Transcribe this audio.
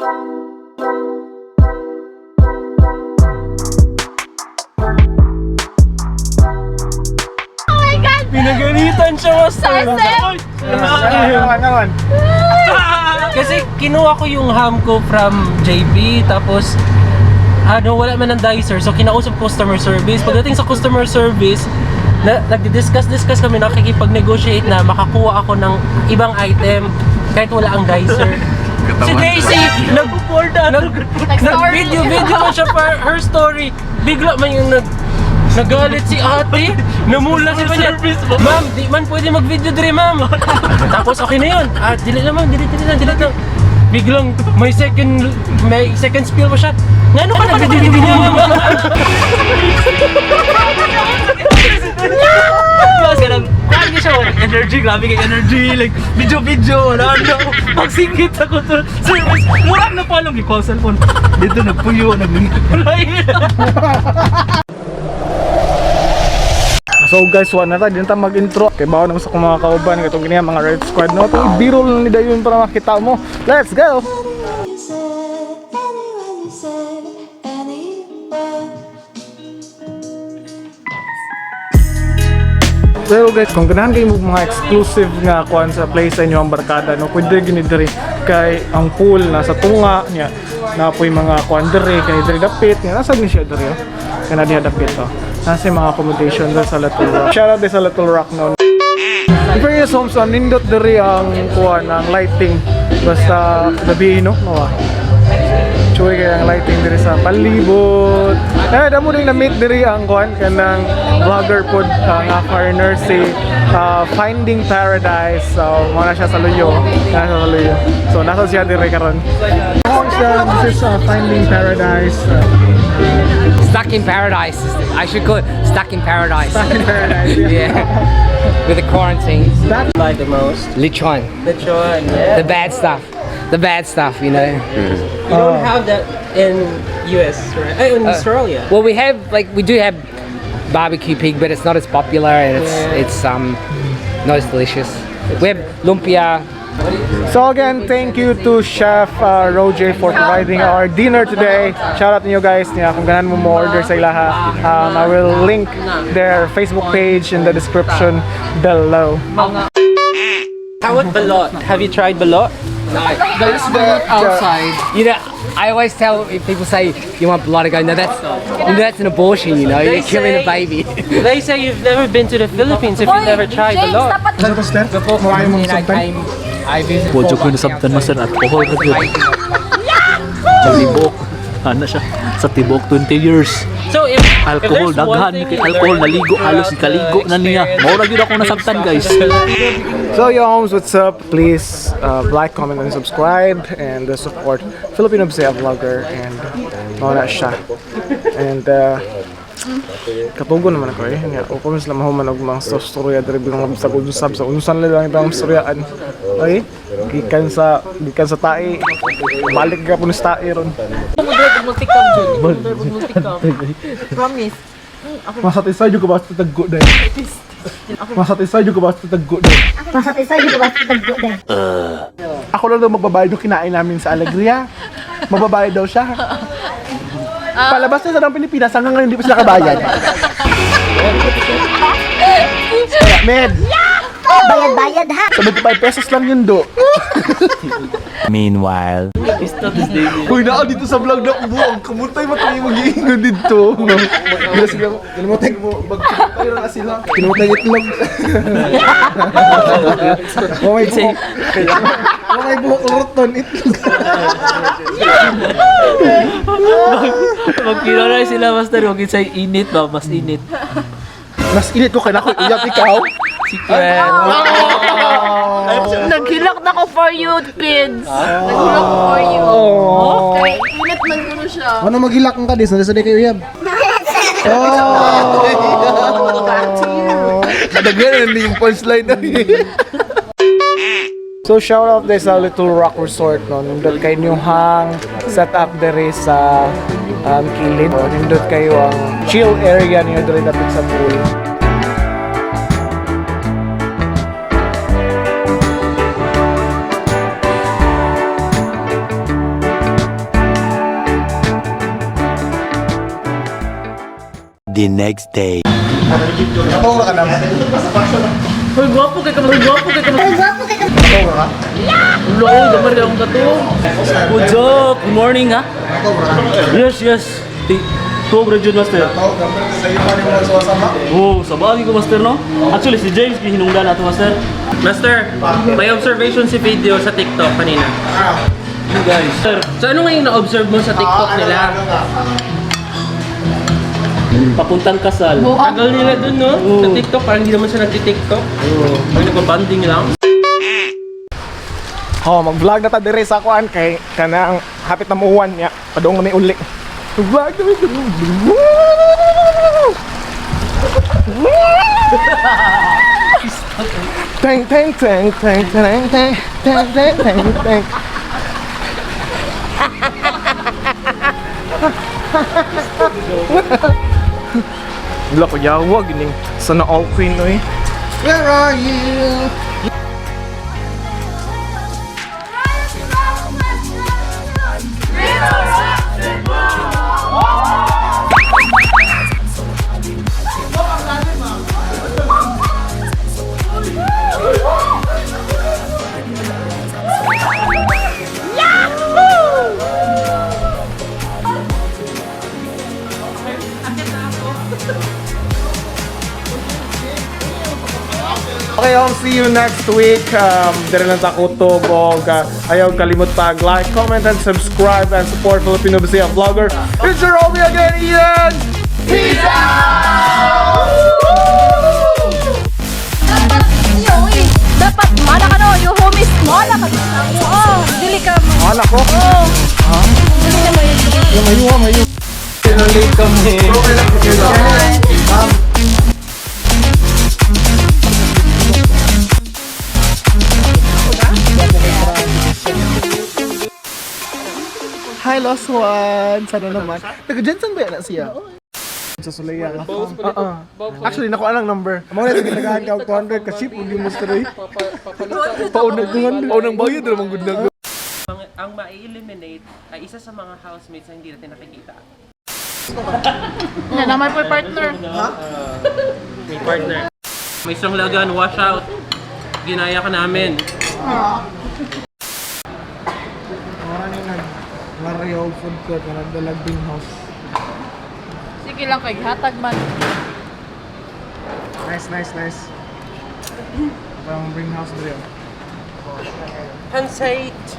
Oh my God! Pinagalitan siya, master. Sir, Ano naman? Kasi kinuha ko yung ham ko from JB, tapos ano, wala man ng dicer. So kinausap customer service. Pagdating sa customer service, na, nagdi-discuss-discuss kami, nakikipag-negotiate na makakuha ako ng ibang item kahit wala ang dicer. Si Daisy, Nag-story. nag-video-video man siya for her story. Bigla man yung nagalit si ate. Namula si niya. Ma'am, di man pwede mag-video dre, ma'am. Tapos okay na yun. Ah, delete na, ma'am, delete, delete na, delete na. Biglang may second spill pa siya. Ngano ka nag-video video, ma'am? Mas ganun, kuhaan siya, walang energy, grabe kay energy, like, video video, wala ano, pagsingit ako to, service, murag na palong, ikaw cellphone, dito nagpuyo, So guys, wala na ta, di na ta mag-intro. Kay bawo na sa akong mga kauban, katong gini mga Red Squad no. Itong i-roll ni dayon para makita mo. Let's go! You said, anywhere you said, anywhere. Pero guys, kung ganahan kayo mo mga exclusive nga kuan sa place sa inyo ang barkada no, pwede gini diri kay ang pool nasa tunga niya na po'y mga kuan diri kay diri dapit niya nasa ni siya diri oh. Kana diha dapit oh. Nasa yung mga accommodation diri sa Little Rock. Shout out din sa Little Rock no. In fairness homes, ang nindot diri ang kuan ang lighting basta gabi no, mawa. Chuy kay ang lighting diri sa palibot. Eh, damo din na-meet diri ang kuan kanang vlogger pod nga foreigner si Finding Paradise. So, mo na siya sa Luyo. Nasa sa Luyo. So, nasa siya diri karon. Siya, this is Finding Paradise. Stuck in Paradise. I should call it Stuck in Paradise. Stuck in Paradise. Yeah. With the quarantine. Like the most. Lechon. Lechon, yeah. The bad stuff. The bad stuff. You don't have that in US, right? Ay, in Australia. Well, we have like we do have barbecue pig, but it's not as popular and it's it's not as delicious. We have lumpia. So again, thank you to Chef Roger for providing our dinner today. Shout out to you guys niya kung ganahan mo mo order sa ilaha. I will link their Facebook page in the description below. How about balot? Have you tried balot? Outside. I always tell if people say you want blood, I go, no, that's that's an abortion. They You're killing a baby. They say you've never been to the Philippines if you've never tried James, balot. dapat Before quarantine, I came. I visited. Wa jud ko nasabtan master alcohol ra gyud. Sa tibok. Ano siya? Sa tibok 20 years. So if Alcohol if there's one daghan thing kay you alcohol learn naligo halos throughout the ikaligo na niya. experience, Mao ra gyud ako nasabtan guys. So yo homes, what's up? Please like, comment, and subscribe and support Filipino Bisaya vlogger and mao na siya. And katugo naman ako eh. Nga, o kami sila mahuman og mga storya diri bilang sa usab sa unsan lang itang storyaan. Ay, gikan sa tae. Balik ka po sa tae ron. Promise. Masatisfy jud ko ba sa taggo dai? Masatisfy jud ko ba sa taggo dai? Masatisfy ko ba sa taggo dahil? Ako lang daw magbabayad yung kinain namin sa Alegria. Magbabayad daw siya. Palabas na sa ng Pilipinas, hanggang ngayon hindi pa sila kabayad. Med, Bayad-bayad ha! 75 pesos lang yun do. Meanwhile, Uy, naa dito sa vlog na ubo. Ang kamutay matuloy mag-iingon dito. Bila sila, kinamutay mo, magkamutay na sila. Kinamutay itlog. Oh my buhok. Oh my buhok, roton itlog. magkilala sila master wag say init ba mas init. Mas init ko kaya ako, iyap ikaw. Secret. Naghilak na ko for you, kids. Naghilak ko for you. Oh. Kaya init man kuno siya. Ano maghilak ka dis? Nasa kayo uyab. Oh. Kadaghan na yung punchline na. So shout out din sa Little Rock Resort no. Nindot kay new hang set up diri sa kilid. Nindot kayo ang chill area niyo diri dapit sa pool. The next day. Hoy, gwapo kay ka, hoy, gwapo kay ka. Ay, gwapo kay ka. Ulo, gamar akong kato. What's up? Good morning, ha? Yes. Tuo graduate, master. Oh, sabagay ko, master, no? Actually, si James, gihinungdan nato, master. Master, may observation si video sa TikTok kanina. You guys. Sir, So ano nga yung na-observe mo sa TikTok nila? Papuntang kasal. Tagal nila dun, no? Sa TikTok, parang hindi naman siya nagti-TikTok. Parang nagbabanding lang. Oh, mag-vlog na ta dire sa kuan kay kanang hapit na muuwan niya. Padung kami uli. Vlog na mi. Tang tang tang tang tang tang tang tang tang tang. Wala ko yawa gining sana all queen oy. Where are you? Okay, I'll see you next week. Dire lang ta kutob og ayaw kalimot pag like, comment, and subscribe and support Filipino Bisaya Vlogger. It's your homie again, Ian! Peace out! Dapat niyo eh. Dapat mana ka no, yung homies mo ka. Oo, dili ka mo. Wala ko. Oo. Dili na mo yun. Mayo, mayo. Late kami. Hi, Lost One! Sana naman. Taga Jensen ba yan na siya? Sa Sulaya. Oo. Actually, nakuha lang number. Mo na tagahan ka og 200 ka cheap ug mo story. Paunang 200. Paunang bayad ra man gud na. Ang ma-eliminate ay isa sa mga housemates na hindi natin nakikita. Na naman po partner. May partner. May isang lagan, wash out. Ginaya ka namin. Mora ni nag Mario food court na nagdalag din house. Sige lang kay hatag man. Nice, nice, nice. Parang greenhouse drill. Pansate!